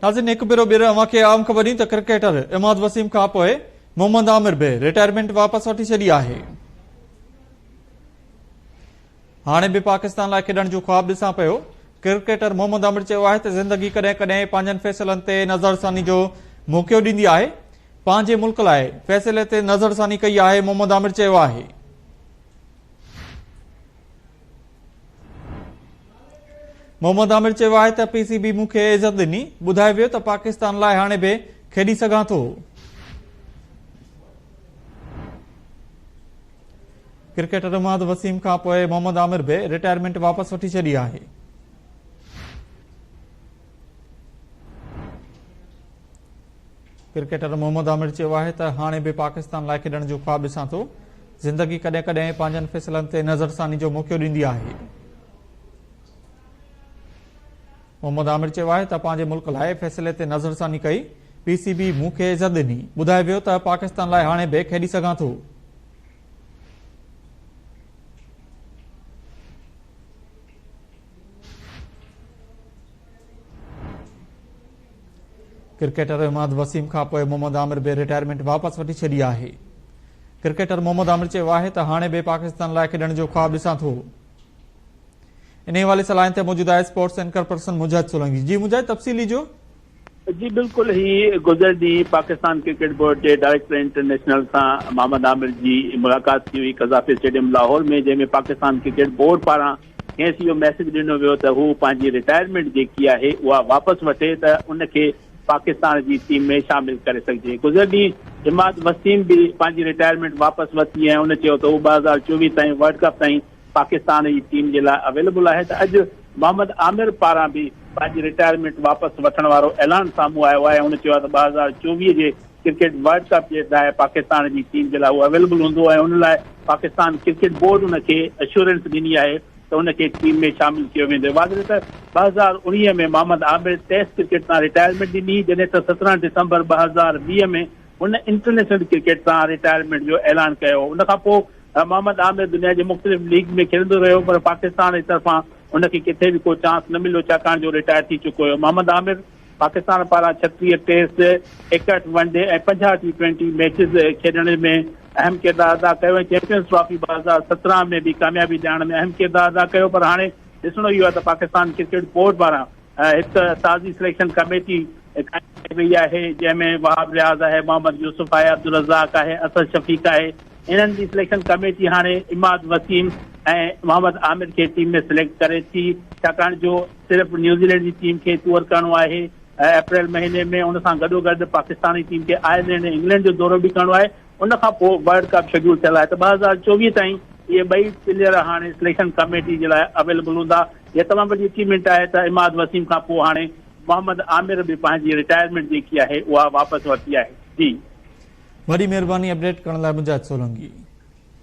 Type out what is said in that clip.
ناظرين هڪ ڀيرو ٻيهر اوهان کي عام خبر ڏيون ته ڪرڪيٽر عماد وسيم کان پوء محمد عامر به رٽائرمينٽ واپس وٺي ڇڏي آهي. هاڻي به پاڪستان لاء کيڏڻ جو خواب ڏسان پيو. ڪرڪيٽر محمد عامر چيو آهي ته زندگي ڪڏهن ڪڏهن پنهنجن فيصلن تي نظرثاني جو موقعو ڏيندي آهي، پنهنجي ملڪ لاء فيصلي تي نظرثاني ڪئي آهي، محمد عامر چيو آهي. محمد عامر چيو آهي ته پي سي بي مون کي عزت ڏني، ٻڌايو ويو ته پاڪستان لاء هاڻي به کيڏي سگهان ٿو. ڪرڪيٽر عماد وسيم کان پوء محمد عامر به رٽائرمينٽ واپس وٺي ڇڏي آهي. ڪرڪيٽر محمد عامر چيو آهي ته هاڻي به پاڪستان لاء کيڏڻ جو خواب ڏسان ٿو، زندگي ڪڏهن ڪڏهن پنهنجن فيصلن تي نظرثاني جو موقعو ڏيندي آهي. محمد عامر چيو آهي ته پنهنجي ملڪ لاء فيصلي تي نظرثاني ڪئي، پي سي بي مون کي عزت ڏني، ٻڌايو ويو ته پاڪستان لاء هاڻي به کيڏي سگهان ٿو. ڪرڪيٽر عماد وسيم کان پوء محمد عامر به رٽائرمينٽ واپس وٺي ڇڏي آهي. ڪرڪيٽر محمد عامر چيو آهي ته هاڻي به پاڪستان لاء کيڏڻ جو خواب ڏسان ٿو. انهي حوالي سان لائين تي موجود آهي sports anchor person Mujahid Solangi. جي مجاهد تفصيل ڏجو. جي بلڪل هي گذريل ڏينهن پاڪستان ڪرڪيٽ بورڊ جي ڊائريڪٽر انٽرنيشنل سان محمد عامر جي ملاقات ٿي هئي قذافي اسٽيڊيم لاهور ۾ جنهن ۾ پاڪستان ڪرڪيٽ بورڊ پاران کيس اهو ميسيج ڏنو ويو ته هو پنهنجي رٽائرمينٽ جيڪي آهي اها واپس وٺي ته ان کي پاڪستان جي ٽيم ۾ شامل ڪري سگهجي. گذريل ڏينهن عماد وسيم به پنهنجي رٽائرمينٽ واپس ورتي ۽ ان چيو ته هو 2024 تائين ورلڊ ڪپ تائين پاڪستان جي ٽيم جي لاء اويليبل آهي ته اڄ محمد عامر پاران به پنهنجي رٽائرمينٽ واپس وٺڻ وارو اعلان سامهون آيو آهي. هن چيو آهي ته 2024 جي ڪرڪيٽ ورلڊ ڪپ جي لاء پاڪستان جي ٽيم جي لاء هو اويليبل هوندو ۽ ان لاء پاڪستان ڪرڪيٽ بورڊ ان کي اشورنس ڏني آهي ته ان کي ٽيم ۾ شامل ڪيو ويندو. واضح رهي ته 2019 ۾ محمد عامر ٽيسٽ ڪرڪيٽ تان رٽائرمينٽ ڏني جڏهن ته 17 ڊسمبر 2020 ۾ هن انٽرنيشنل ڪرڪيٽ تان رٽائرمينٽ جو اعلان ڪيو. ان کان پوء محمد عامر دنيا جي مختلف ليگ ۾ کيڏندو رهيو پر پاڪستان جي طرفان ان کي ڪٿي به ڪو چانس نه مليو ڇاڪاڻ جو رٽائر ٿي چڪو هيو. محمد عامر پاڪستان پاران 36 test, 61 one day ۽ 50 T twenty matches کيڏڻ ۾ اهم ڪردار ادا ڪيو ۽ چيمپيئنز ٽرافي 2017 ۾ به ڪاميابي ڏيارڻ ۾ اهم ڪردار ادا ڪيو پر هاڻي ڏسڻو اهو آهي ته پاڪستان ڪرڪيٽ بورڊ پاران هڪ تازي سليڪشن ڪميٽي قائم ڪئي وئي آهي جنهن ۾ وهاب رياض آهي، محمد يوسف آهي، عبدالرزاق آهي، اسد شفيق آهي، انهن جي سليڪشن ڪميٽي هاڻي عماد وسيم ۽ محمد عامر کي ٽيم ۾ سليڪٽ ڪري ٿي ڇاڪاڻ جو صرف نيوزيلينڊ جي ٽيم کي ٽوئر ڪرڻو آهي اپريل مهيني ۾ ان سان گڏوگڏ پاڪستاني ٽيم کي آئرلينڊ ۽ انگلينڊ جو دورو به ڪرڻو آهي ان کان پوء ورلڊ ڪپ شيڊيول ٿيل آهي ته 2024 تائين اهي ٻئي پليئر هاڻي سليڪشن ڪميٽي جي لاء اويليبل هوندا. هيء تمام وڏي اچيومينٽ آهي ته عماد وسيم کان پوء هاڻي محمد عامر به پنهنجي رٽائرمينٽ جيڪي آهي اها واپس ورتي آهي. جي. وڏي مهرباني اپڊيٽ ڪرڻ لاء مجاهد سولنگي.